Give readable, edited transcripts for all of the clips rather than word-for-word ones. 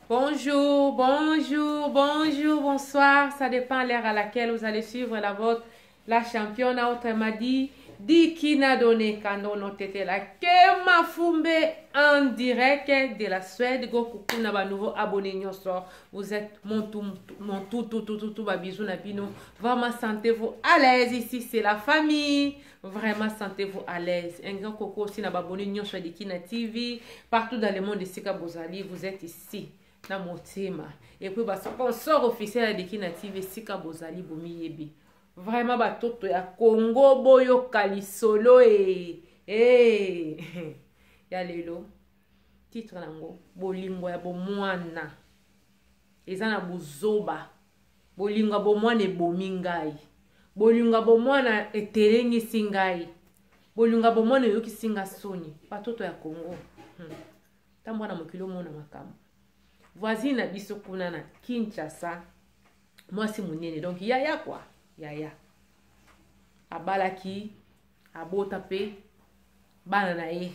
Bonjour, bonjour, bonjour, bonsoir. Ça dépend l'heure à laquelle vous allez suivre la vôtre. La championne, autrement dit, Dikina Donné Kando Tetela Kema Fumbe en direct de la Suède. Go coucou na ba nouveau abonné nyonso. Vous êtes mon tout, mon tout, tout, tout, tout, tout, ba bisous na bino. Vraiment, sentez-vous à l'aise ici, c'est la famille. Vraiment, sentez-vous à l'aise. Un grand coucou aussi na ba abonné nyonso ya Dikina TV. Partout dans le monde, esika bozali, vous êtes ici. Na motema. Et puis, ba sponsor officiel ya Dikina TV, esika bozali, bomiyebi. Vraiment, batoto ya Congo, boyoka lisolo e. E. Ya lelo. Titre nango, bolingo ya bomwana. Eza na buzoba. Bolingo ya bomwana ebomi ngai. Bolingo ya bomwana etelengisi ngai. Bolingo ya bomwana eyokisi nga soni. Batoto ya Congo. Tambwa na mokili omona makambo. Voisine na biso kuna na Kinshasa, mwasi monene, donc yaya quoi, yaya. Abalaki, abota pe bana na ye.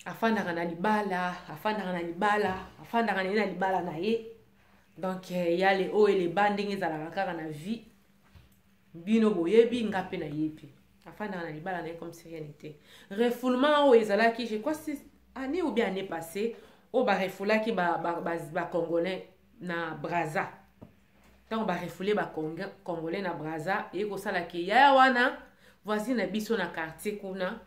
Afandaka na libala, afandaka na libala, afandaka na ye na libala na ye. Donc ya le haut et le bas ndenge ezalaka kaka na vie. Bino boyebi, nga pe nayebi. Afandaka na libala na ye comme si rien n'était. Refoulement oyo ezalaki, je crois c'est année ou bien année passée, oyo ba refoulaki ba Congolais na Brazza. Tango ba refoulé ba Congolais na Brazza, eye kosala ke yaya wana voisine na biso na quartier kuna,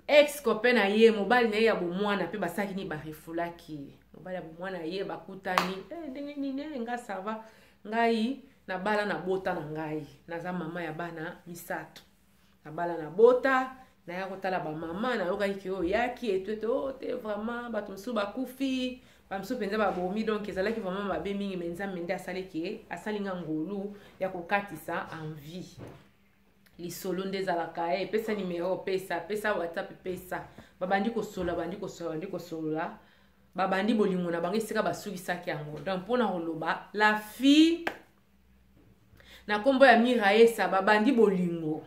ex copain na ye, mobali na ye ya bomwana pe basalaki nini, ba refoulaki ye. Mobali ya bomwana ye bakutani, ndenge nini, nga ça va, ngai nabala na bota na ngai, naza mama ya bana misato. Nabala na bota, naya kotala ba mama, nayokaki ke oyo yaki eto eto, oh, te vraiment bato mosusu bakufi, ba mosusu mpenza babomi, donc ezalaki vraiment mabe mingi, mais Nzambe nde asali ke, asali nga ngolu ya kokatisa en vie. Lisolo nde ezalaka, pesa numéro, pesa, pesa WhatsApp, pesa. Babandi kosolola, babandi kosolola, babandi kosolola. Babandi bolingo na bango esika basukisaki yango. Donc mpona koloba la fille na kombo ya Miraesa, babandi bolingo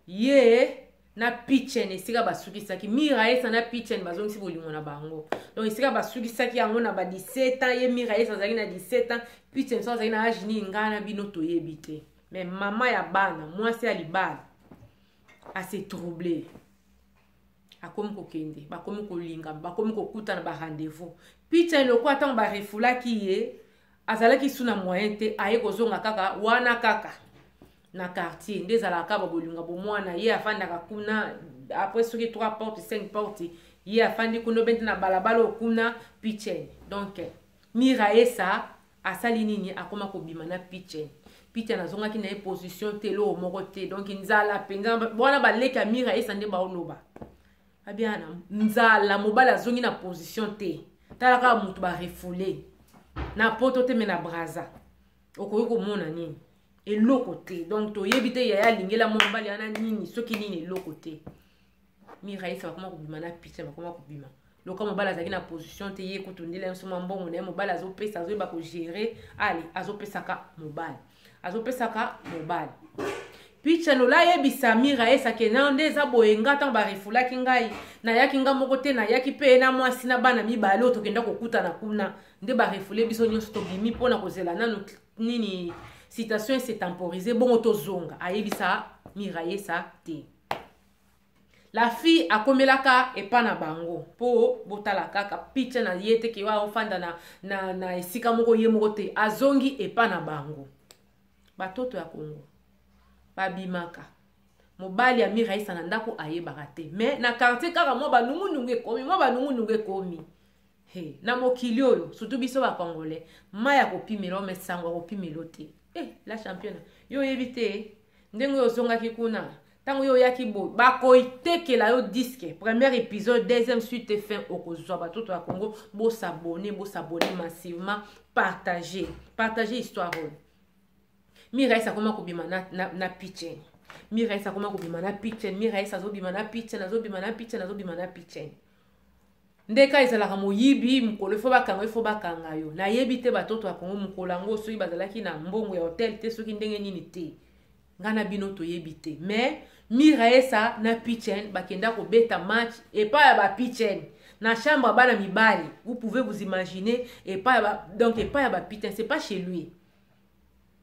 ye na Pichen esika basukisaki. Miraesa na Pichen bazongisi bolingo na bango. Donc esika basukisaki yango na ba 17 ans, ye Miraesa azalaki na 17 ans, Pichen so azalaki na âge nini, ngai na bino toyebi te. Mais mama ya bana, mwasi ya libala, a se troubler. Akomi kokende, bakomi kolinga, bakomi kokutana ba rendez-vous. Pichen lokola ntango barefoulaki ye, azalaki su na moyen te, aye kozonga kaka wana kaka na quartier. Nde ezalaka ba bolinga bomwana, ye afandaka kuna, après soki 3 portes, 5 portes, ye afandi kuna, obente na balabala oyo kuna, Pichen. Donc Miraesa asali nini, akoma kobima na Pichen. Pichen azongaki na ye position te, eloko moko te. Donc nzala mpenza wana baleki ya Miraesa nde baoloba. Abiana nzala, mobali azongi na position te. Tala kaka moto ba refoulé na poto te, me na Brazza okoki komona nini, eloko te. Donc toyebi te yaya alingela mwa mobali wana nini, soki nini, eloko te. Miraesa bakoma kobima na Pichen, bakoma kobima loka mobali azalaki na position te, ye kutu ndela nyonso mwa mbongo na ye mobali azopesa, azoyeba kogérer, ale azopesaka mobali, azopesaka mobali. Pichen ola ayebisa Miraesa ke na nde eza boye, nga ntango barefulaki ngai, nayaki nga moko te, nayaki mpe na mwasi na bana mibale oyo tokenda kokutana kuna, nde barefule biso nyonso, tobimi mpona kozela nanu nini, situation se temporise, bongo tozonga. Ayebisa Miraesa te. La fille akomelaka epa na bango po botala kaka picha na ye te ke oyo afanda na esika moko ye moko te, azongi epa na bango. Batoto ya Congo babimaka, mobali ya Miraesa na ndako ayebaka te, mais na quartier kaka mwa banungunungu ekomi, mwa banungunungu ekomi. He, na mokili oyo surtout biso ba Congolais, mai ya kopimela o, mais sango ya kopimela te. La championne, yo oyebi te ndenge oyo ozongaki kuna, ntango yo oyaki boye, bakoitekela yo disque, premier épisode, deuxième, suite et fin, okozwa. Batoto ya Congo, bosabone, bosabone massivement, partager, partager histoire oyo. Miraesa akoma kobima na Pichen. Miraesa akoma kobima na Pichen. Miraesa azobima na Pichen, azobima na Pichen, azobima na Pichen. Ndeka ezalaka moyibi, mokolo ifo bakanga, ifo bakanga yo. Nayebi te batoto ya Congo mokolo yango soki bazalaki na mbongo ya hotel te, soki ndenge nini te, ngai na bino toyebi te. Mais Miraesa na Pichen bakenda kobeta match epai ya ba Pichen. Na chambre ya bana mibali, vous pouvez vous imaginer, epai ya ba, donc epai ya ba putain, c'est pas chez lui.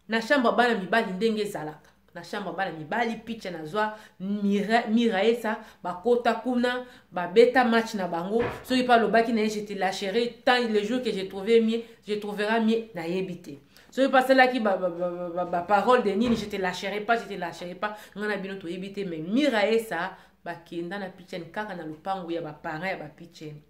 Na chambre ya bana mibali ndenge ezalaka. Na chambre ya bana mibali, picha nazwa Miraesa, bakota kuna, babeta match na bango. Soki pa alobaki na ye, je te lâcherai tant le jour que je trouverai mieux, je trouverai mieux, nayebi te. Soki pa asalaki ba, ba, ba, ba, ba parole de nini, je te lâcherai pas, je te lâcherai pas, nga na bino toyebi te. Mais Miraesa bakenda na Pichen kaka na lopango ya ba parents ya ba Pichen.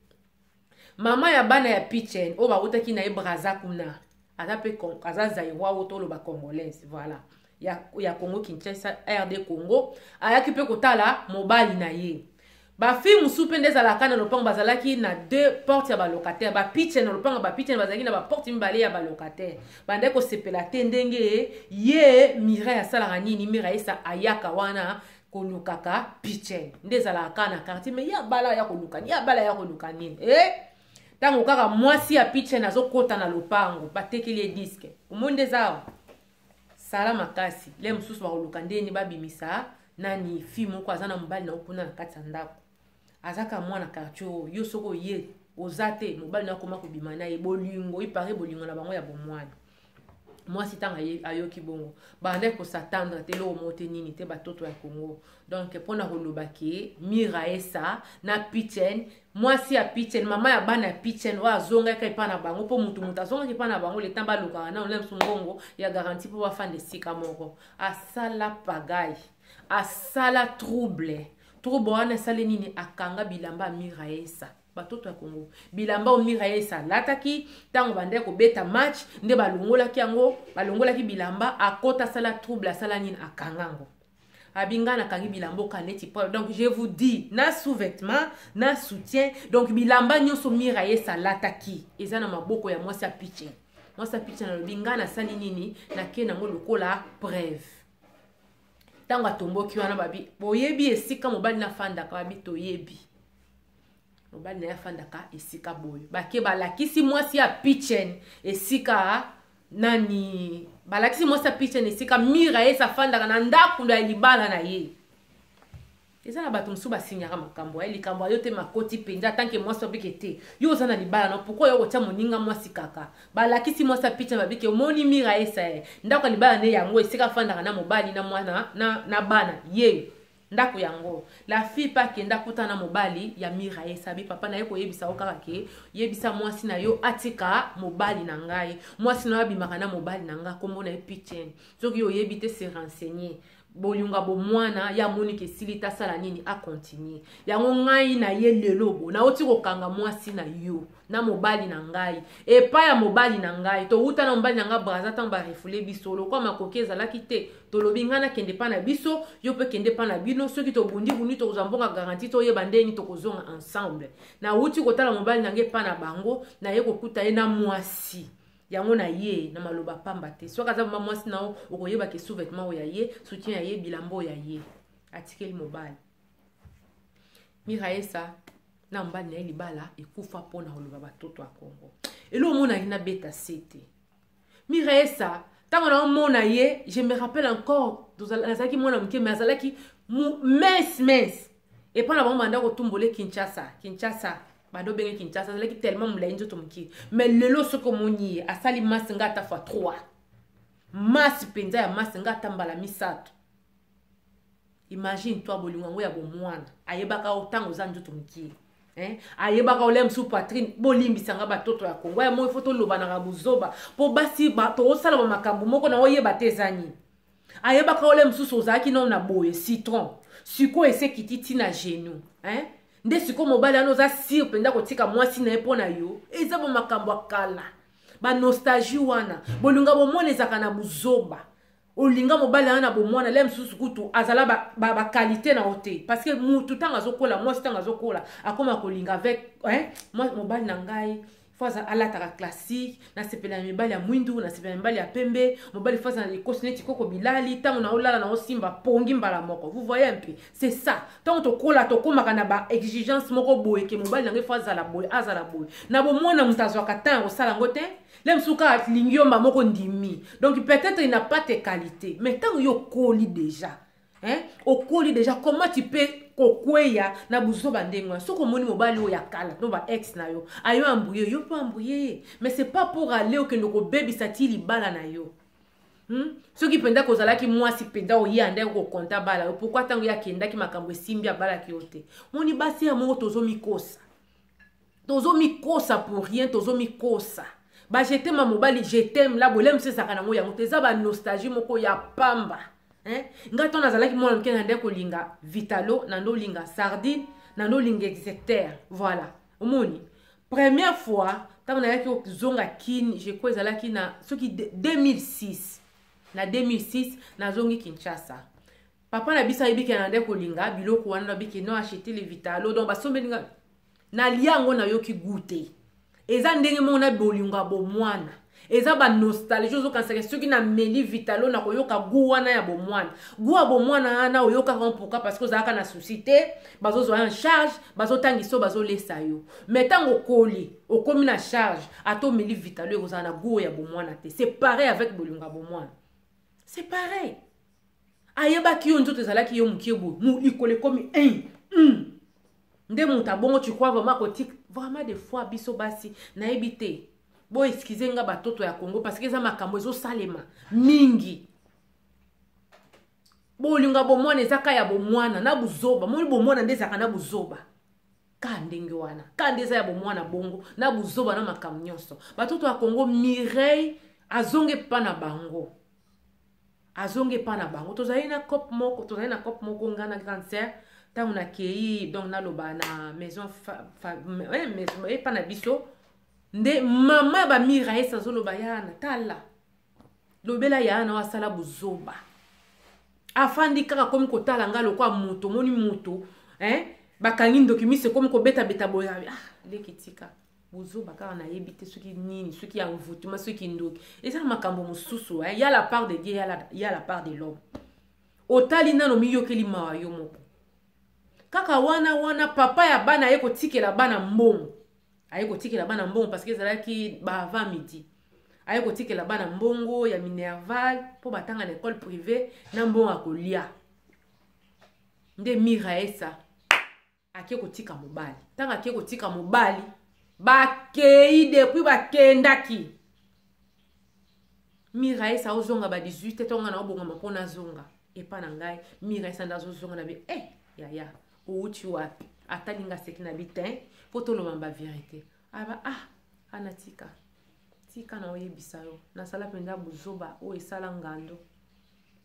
Mama ya bana ya Pichen oyo bawutaki na ye Brazza kuna, aza pe aza Zaïrois oyo toloba congolaise, voilà, ya Congo Kinshasa, RD Congo, ayaki pe kotala mobali na ye. Ba fille mosusu mpe nde ezalaka na lopango, bazalaki na deux portes ya ba locataire. Ba Pichen na lopango, ba Pichen bazalaki na ba porte mibale ya ba locataire. Bandaki kosepela te ndenge ye Mireille asalaka nini. Mireille ayaka wana kolukaka Pichen, nde ezalaka kaka na quartier, mais ya bala ya koluka, ya bala ya koluka nini. Ntango kaka mwasi ya Pichen azokota na lopango, batekeli ye disque. Omoni nde eza awa sala makasi le mosusu bakoluka ndeni babimisa nani. Fille moko aza na mobali na kuna na kati ya ndako, aza ka mwana quartier oyo. Yo soki oye oza te, mobali na akoma kobima na ye. Bolingo ipare, bolingo na bango ya bomwana. Mwasi ntango ayoki bongo, bandaki kos'attendre te eloko moko te nini te. Batoto ya Congo, donc mpona koloba ke Miraesa na Pichen, mwasi ya Pichen, mama ya bana ya Pichen oyo azongaki epai na bango, mpo mutu azongaki epai na bango leta balukaka na ole mosu mbongo ya garantie mpo bafanda esika moko, asala pagaille, asala trouble. Trouble wana esali nini? Akanga bilamba ya Miraesa. Batoto ya Congo, bilamba oyo Miraesa alataki ntango bandaki kobeta match, nde balongolaki yango. Balongolaki bilamba, akota, asala trouble, asala nini, akanga yango. Abi ngai nakangi bilamba oka neti preuve. Donc je vous dis, na sous-vêtement, na soutien, donc bilamba nyonso Miraesa alataki eza na maboko ya mwasi ya Pichen. Mwasi ya Pichen alobi: ngai nasali nini? Nake nango lokola preuve. Ntango atomboki wana, babi: boyebi esika mobali nafandaka? Babi: toyebi, mobali na ye afandaka esika boye. Bake, balakisi mwasi ya Pichen esika nani, balakisi mwasi ya Pichen esika Miraesa afandaka na ndako ya libala na ye. Eza na bato mosusu basinyaka makambo ya likambo ayo te. Makoti mpenza tanke mwasi abike te, yo oza na libala na, pourquoi yo kotia moninga mwasi kaka? Balakisi mwasi ya Pichen, babike: omoni Miraesa ye, ndako ya libala ne yango, esika afandaka na mobali na mwana na bana ye, ndako yango. La fille mpe akenda kuta na mobali ya Miraesa, abi: papa na ye koyebisa yo kaka ke yebisa mwasi na yo atika mobali na ngai. Mwasi na yo abimaka na mobali na ngai, nkombo na ye Pichen. Soki oyebi te, se renseigner. Bolingo bomwana ya moniki esili te, asala nini? Acontinuer yango. Ngai na ye lelo bo nauti kokanga mwasi na yo na mobali na ngai epai ya mobali na ngai. Towuta na mobali na ngai Braza. Ntango barefouler biso, lokwa makoki ezalaki te, tolobi ngai nakende mpa na biso, yo mpe kende mpa na bino. Soki tobundi-bundi, tokozwa mbongo ya garantie, toyeba ndeni tokozonga ensemble. Nauti kotala mobali na ngai epai na bango, naye kokuta ye na mwasi yango na ye na maloba pamba te. Soki aza mama mwasi na yo, okoyeba ke sous-vêtement oyo ya ye, soutien ya ye, bilamba oyo ya ye atikeli mobali. Miraesa na mobali na ye, libala ekufa mpona koloba. Batoto ya Kongo, elo omonaki nabeta se te. Miraesa, ntango naomona ye, je me rappelle encore, nazalaki mwana moke, mais azalaki mince mince. Epai na bango banda kotumbola Kinshasa, Kinshasa bando obenge Kinshasa, azalaki tellement molai, nzoto moke. Mais lelo soki omoni ye, asali masse nga ata fois 3, masse mpenza ya masse nga ata mbala misato. Imagine toi, bolingo yango ya bomwana, ayebaka ntango oza nzoto moke, eh? Ayebaka olia mosusu poitrine. Bolimbisanga, batoto ya Kongo ya moi, fo tolobanaka bozoba mpo basi tozosala bamakambo moko na oyeba te eza nini. Ayebaka olia mosusu ozalaki nano na boye citron, sikoyo esekiti ntina genou, eh? Nde sikoyo mobali wana oza sûr mpenza kotika mwasi na ye mpo na yo? Eza bamakambo ya kala, banostalgie wana. Bolingo bomwana ezalaka na buzoba. Olinga mobali wana na bomwana, le mosusu kutu azala baqualité na yo te, parce que mutu ntango azokola, mwasi ntango azokola, akóma kolinga avec, hein, mobali na ngai fo alataka classique, nasepela ya mibali ya mwindu, nasepela ya mibali ya pembe, mobali fo aza na likosi neti koko bilali, ntango naolala naosimba pongi mbala moko. Vous voyez un peu, c'est ça. Ntango tokola, tokomaka na baexigence moko boye ke mobali na ngai fo azala boye, azala boye. Na bomwana, moto azwaka temps ya kosala yango te. Le mosusu kaka alingi yo mba moko, ndimi. Donc peut-être il n'a pas tes qualités, mais ntango yo okoli déjà, hein? Okoli déjà, comment tu peux Kokweya na buzoba ndenge wana. Soki omoni mobali oyo ya kala to ba ex na yo ayo embrouille yo, mpe embrouille ye, mais c'est pas pour aller okende kobebisa ti libala na yo. Soki mpenza kozalaki mwasi mpenza oye ndenge kokonta bala yo, pourquoi ntango ye akendaki makambo esimbi, abalaki yo te? Moni basi ya moko, tozomikosa, tozomikosa pour rien, tozomikosa. Ba je t'aime mobali, je t'aime la bolemo mosusu ezalaka nango yango te, eza banostalgie moko ya pamba, hein? Nga ntango nazalaki mwana moke, na nde kolinga Vitalo, na nde olinga sardine, na nde olinga Execteur. Voilà, omoni, première fois ntango nayaki kozonga Kini, je crois ezalaki na soki 2006. Na 2006 nazongi Kinshasa, papa na biso ayebi ke na nde kolinga biloko wana, nabiki no acheter le Vitalo. Donc basombeli nga, nalia yango, nayoki goût te. Eza ndenge moko na bolingo ya bomwana, eza banostalgie. Ozokanisaka soki nameli Vitalo, nakoyoka goût wana ya bomwana. Goût ya bomwana wana oyokaka pourquoi? Parce que ozalaka na souci te, bazozwa en charge, bazotangisa yo, bazolesa yo. Mais ntango okoli, okomi na charge, ata omeli Vitalo, ekozala na goût ya bomwana te. C'est pareil avec bolingo ya bomwana, c'est pareil. Ayebaki yo, nzoto ezalaki yo mokie boye, likolo ekomi 1 nde moto abongo. Tu crois vraiment kotika? Vraiment, des fois biso basi, nayebi te, bo excuse nga batoto ya Congo, parce que eza makambo ezosalema mingi. Bolinga bomwana eza ka ya bomwana na buzoba. Moni, bomwana nde ezalaka na buzoba ka ndenge wana, ka nde eza ya bomwana bongo na buzoba na makambo nyonso. Batoto ya Congo, Mireille azongi epa na bango, azongi epa na bango. Tozali na cope moko, tozali na cope moko, nga na grande sœur. Ntango nakei, donc naloba na maison epa na biso, nde mama ya bamira esi azoloba: "Yana, tala, lobela yana oyo asala buzoba." Afandi kaka, komi kotala ngai lokwa moto omoni moto, eh? Bakangi ndoki, miso ekomi kobetabeta boye. "Ah, leki, tika bozoba kaka." Nayebi te soki nini, soki ya mvutuma, soki ndoki. Eza na makambo mosusu, eh? Ya la part de Dieu, ya la part de l'homme. Otali nano, miyokeli mawa yo moko kaka wana wana. Papa ya bana aye kotikela bana mbongo, aye kotikela bana mbongo parce que ezalaki ba avant midi. Aye kotikela bana mbongo ya minerval mpo batanga na école privée, na mbongo ya kolia. Nde Mira esa ake kotika mobali. Ntango ake kotika mobali, bakei. Depuis bakendaki, Mira esa ozonga ba 18. Ntongo na obongama mpo nazonga epa na ngai, Mira esa nde azozonga na bi eh, yaya, outi wapi? Atali nga, seki na bi te mpo toloba ba vérité. Aba: "Ah, ana, tika, tika na oyebisa yo, nasala mpenza buzoba oyo esala ngando.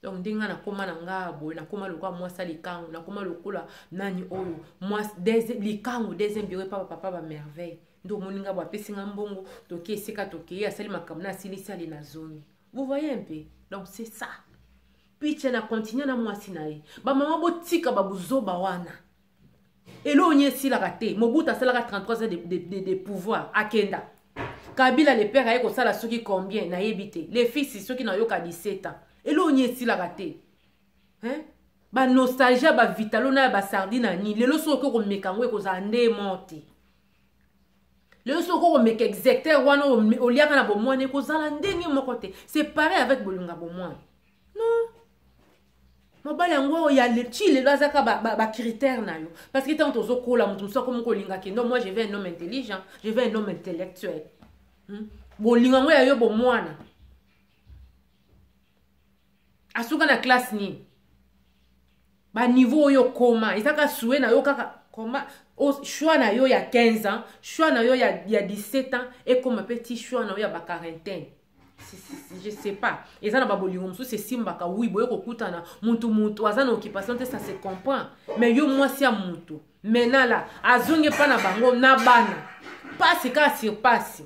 Donc ndenge nga nakóma na nga boye, nakóma lokola mwasi likangu, nakóma lokola nani oyo mwasi likangu deuxième bureau epa papa bamerveille. Nde omoni nga boye, apesi nga mbongo, toke esika tokei, asali makambo na asilisi, ale nazongi." Vous voyez un peu? Donc c'est ça. Picha na continue na mwasi na ye. Bamama, botika babuzoba wana. Eloko nyi esilaka te. Mobutu asalaka 33 ans de pouvoir, akenda. Kabila le père aye kosala soki combien, nayebi te. Le fils, soki nayoka 17 ans. Eloko nyi esilaka te, hein? Banostalgie ya bavitalo na ya basardine na nini, lelo soki okoki komeka yango, ekozala nde mo te. Lelo soki okoki komeka Execteur wana oliaka na bomwana, ekozala ndenge moko te. C'est pareil avec bolingo ya bomwana. Non, mobali yango ya ti lelo azaka bacritère na yo, parce que ntango tozokola, moto mosusu akomi kolingaki: "Non, moi je veux un homme intelligent, je veux un homme intellectuel." Bolingo yango ya yo bomwana, asuka na classe nini? Baniveau oyo okoma, ezaka souhait na yo kaka koma choix na yo ya 15 ans, choix na yo ya 17 ans, ekoma mpe ti choix na yo ya baquarantaine, je sais pas. Eza na babolingo mosusu esimbaka, wi, boye kokutana, mutu mutu aza na occupation te, ça se comprend. Mais yo mwasi ya mutu, maintenant la azongi epa na bango na bana, pasi kaka sur pasi,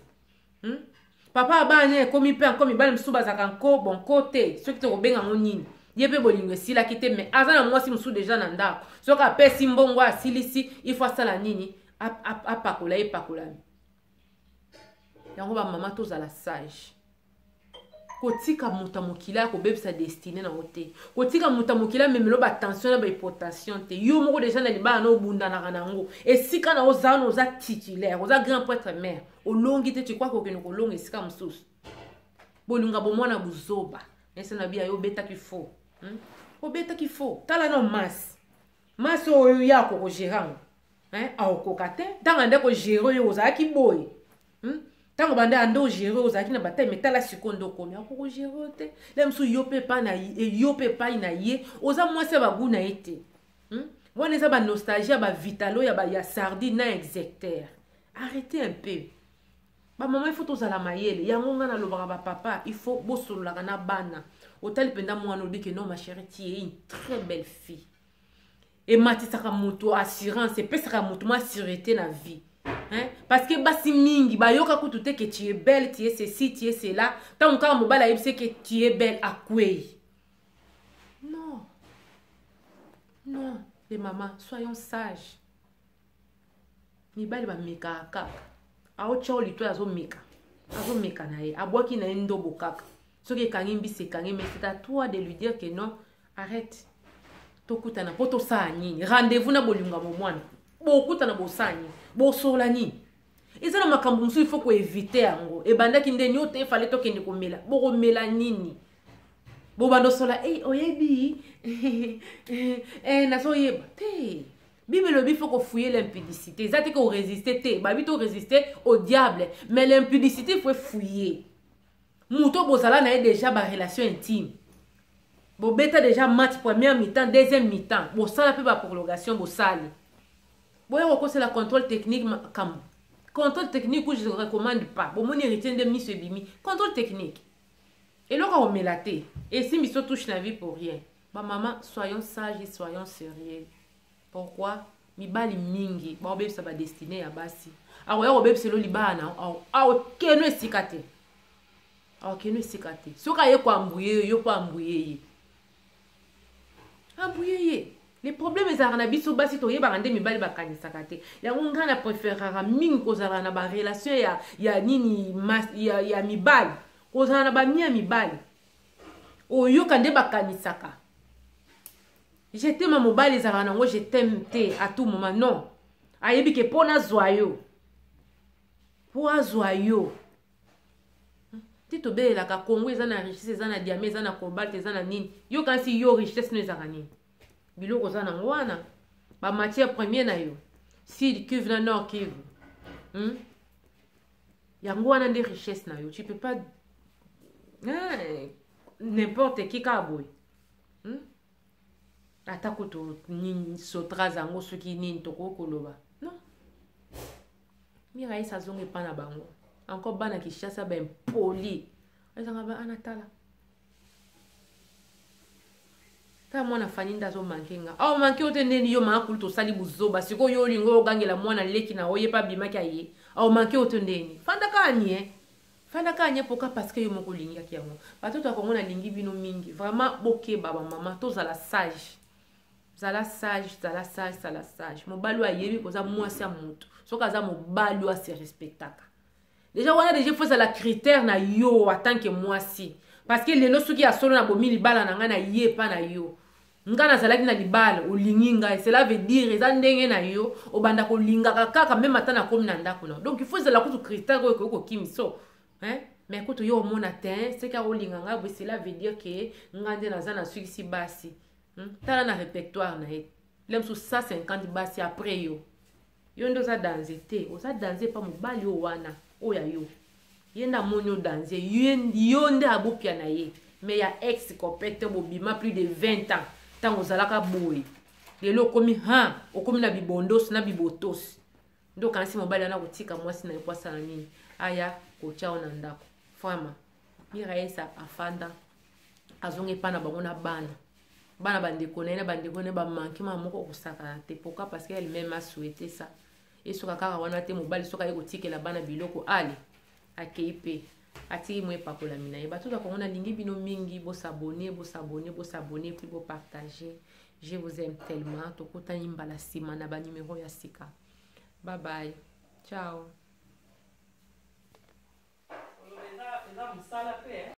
Papa ya bana ekomi mpe anko mibali mosusu bazalaka nko bonko te, soki tokobenga yango nini. Ye mpe bolingo esilaki te, mais aza na mwasi mosusu déjà na ndako. Soki apesi mbongo, asilisi, il faut asala nini? Apakola ye, epakolami yango. Bamama, tozala sage. Kotika moto ya mokili ya kobebisa destinée nango te. Kotika moto ya mokili amemelo batension na bahypotension te. Yo moko déjà na libala na obundanaka nango, esika na oza wana, oza titulaire, oza grand prêtre mare, olongi te, tikwaka okende kolonga esika mosusu. Bolinga bomwana buzoba ese na biya yo obetaki faux, Obetaki faux. Tala no masi. Masi oyo ye akokogere yango, hein? Akokoka te. Ntango ande kogere oyo ozalaki boye, Ntango banda ande ogere oyo ozalaki na bataille, mais tala sikoyo nde okomi, akokogere oyo te. Le mosusu yo mpe epai na ye, yo mpe epai na ye oza mwasi ya bagu na ye te, Wana eza banostalgie ya bavitalo ya sardine na execteur. Arrêtez un peu, bamama, il faut tozala mayele. Yango ngai nalobaka, bapapa, il faut bosololaka na bana. Otali mpenza mwana, olobi ke non, ma chérie, tu es une très belle fille. Ematisaka moto assurance, epesaka moto mwa sûreté na vie, hein? Parce que basi mingi bayoka kutu te ke tu es belle, tu es ceci, tu es cela. Ntango kaka mobali ayebisi ke tu es belle, akwei. Non, non, les mamans, soyons sages. Mibali bamekaka kaka, aotya o lito, azomeka, azomeka na ye, abwaki na ye ndobo kaka. Soki ekangi mbisi, ekangi. Mais c'est à toi de lui dire que non, arrête, tokutana mpo tosala nini? Rendez-vous na bolingo ya momwana, bokutana, bosala nini, bosola nini? Eza na makambo mosusu il faut koéviter yango. Ebandaki ndeni oyo te, efale tokende komela, bokomela nini? Bobanda osola ei, oyebi nazoyeba te. Bible elobi faut kofuir l'impudicité. Eza te korésister te, babi to résister au diable, mais l'impudicité, faut fuir. Moto bozala na ye déjà barelation intime, bobeta déjà match, première mi-temps, deuxième mi-temps, bosala mpe baprolongation, bosali, boya kokosela contrôle technique. Makambo contrôle technique où je ne recommande pas. Bomoni héritier nde miso ebimi. Contrôle technique, eloko akomela te, esimbi so touche na vie pour rien. Bamama, soyons sages et soyons sérieux. Pourquoi mibali mingi baobebisa badestinée ya basi? Akoya kobebisela libala na aokeno esika te, aokeno esika te. Soki aye koembrouiller yo, yo mpo embrouiller ye, embrouiller ye. Le problème ezalaka na biso basi, toyebaka nde mibali bakanisaka te. Yango ngai na préféraka mingi kozala na barelation ya nini ya mibali, kozala na bami ya mibali, oyoka nde bakanisaka. Je t'aime, mobali ezalaka nango je t'aime te à tout moment. Non, ayebi ke mpo nazwa yo, mpo azwa yo ti tobelelaka Congo eza na richesse, eza na diamant, eza na cobalt, eza na nini. Yo kasi yo richesse no ezalaka nini? Biloko oza nango wana, bamatière première na yo, Sud Kivu na Nord Kivu, Yango wana nde richesse na yo. Tu peux pas, hein, n'importe qui kaka boye, Ata kutu nini, Sotra yango soki nini, tokoki koloba non. Miraisa azonga epa na bango encore. Bana Kinshasa baimpoli, ezanga ba ana. Tala, tala mwana Fani nde azomanquer nga. Awa manquer yo te ndeni yo maa kulu tosali buzoba. Sikoyo yo olingi ogangela mwana leki na oye mpe abimaki aye, awa manquer yo te ndeni. Fanda kaka nie, fanda kaka nye poka, parce que yo moko olingaki yango. Batoto ya Kongo, nalingi bino mingi vraiment. Bokeba bamama, tozala sage. Zala sage, zala sage, zala sage. Mobali oyo ayebi koza mwasi ya motu, soki aza mobali oyo ase respectaka déjà, wana déjà faut ezala critère na yo en tant que mwasi. Parce que lelo soki ya solo na bomi libala na ngai na ye epa na yo, ngai nazalaki na libala, olingi ngai, cela veut dire eza ndenge na yo obanda kolingaka kaka même ata nakomi na ndako na. Donc il faut ezala kutu critère oyo ekoki kokimiso, hein? Mais kutu yo omona te, soki akolinga ngai boye, cela veut dire ke ngai nde naza nasukisi basi, Tala na répertoire na ye, le mosusu 150 basi après yo. Yo nde oza danger te, oza danger epa mobali oyo wana oyo ya yo. Ye nde amoni yo danger, yo nde abopia na ye. Mais ya ex copain te, bobima plus de 20 ans, ntango ozalaka boye, lelo okomi ha okomi na bibondosi na bibotosi, nde okanisi mobali wana kotika mwasi na ye po asala nini? Aya kotia yo na ndako. Vraiment, Miraesa afanda, azonga epa na bango na bana, bana bandeko na ye, na bandeko na ye bamanquer mama moko kosakana te. Pourquoi? Parce que elle-même a souhaité ça. Esoka kaka wana te, mobali soki aye kotikela bana biloko, ale akei mpe atiki mo epakolami na ye. Bato ya Kongo, nalingi bino mingi. Bos'abonner, bos'abonner, bos'abonner, puis bopartager. Je vous aime tellement. Tokutani mbala nsima na banumero ya sika. Bye bye, ciao. Eza mosala mpe.